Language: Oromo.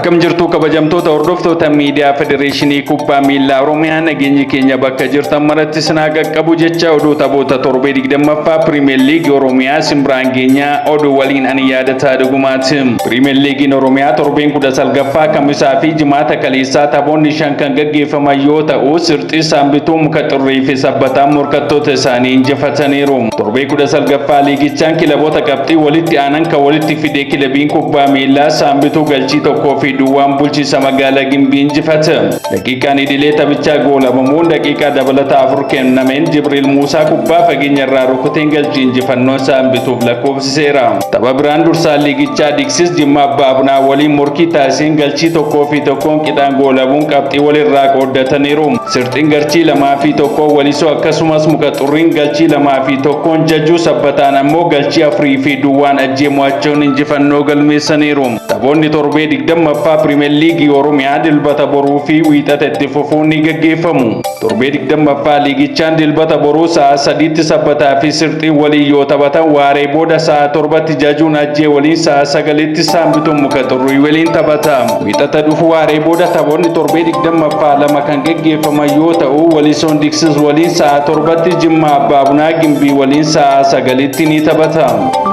Akkam jirtu kabajamtoota hordoftoota miidiyaa Federeeshinii Kubbaa Miillaa Oromiyaa, nageenyi keenya bakka jirtan maratti isin haa qaqqabu jecha oduu taphoota torbee 20ffaa Piriimeer Liigii Oromiyaa isin biraan geenyaa. Oduu waliin ani Yaadataa Dhugumaati. Piriimeer Liigiin Oromiyaa torbeen 19ffaa Kamisaa fi Jimaata kaleessaa taphoonni 5 kan gaggeeffaman yoo ta'u, Sirxii, Saambituu, Muka Xurrii fi Sabbataan morkattoota isaanii injifataniiru. Torbee 19ffaa liigichaan kilaboota qabxii walitti aanan kan walitti fide kilabiin kubbaa miillaa Saambituu galchii 1-0n bulchiinsa magaalaa Gimbii injifate. Daqiiqaan idilee taphichaa goolabamuun daqiiqaa dabalataa 4 kennameen Jibriil Muusaa kubbaa fageenya irraa rukuteen galchii injifannoo Saambituuf lakkoofsiseera. Tapha biraan dursaan liigichaa Diksis Jimma Abbaa Bunaa waliin morkii taasiseen galchii 1-1n qixaan goolabuun qabxii walirraa qooddataniiru. Sirxiin galchii 2-1n Walisoo akkasumas Muka Xurriin galchii 2-1n Jajuu, Sabbataan ammoo galchii 4-0n Ajjee mo'achuun injifannoo galmeessaniiru. Taphoonni torbee 20ffaa Pirimeer Liigii Oromiyaa Dilbata boruu fi Wiixata itti fufuun ni gaggeeffamu. Torbee 20ffaa liigichaan Dilbata boruu sa'a 3tti Sabbataa fi Sirxiin waliin yoo taphatan, waaree booda sa'a 7tti Jajuun Ajjee waliin, sa'a 9tti Saambituun Muka Xurrii waliin taphata. Wiixata dhufu waaree booda taphoonni torbee 20ffaa 2 kan gaggeeffaman yoo ta'u, Walisoon Diksis waliin sa'a 7tti, Jimma Abbaa Bunaa Gimbii waliin sa'a 9tti ni taphata.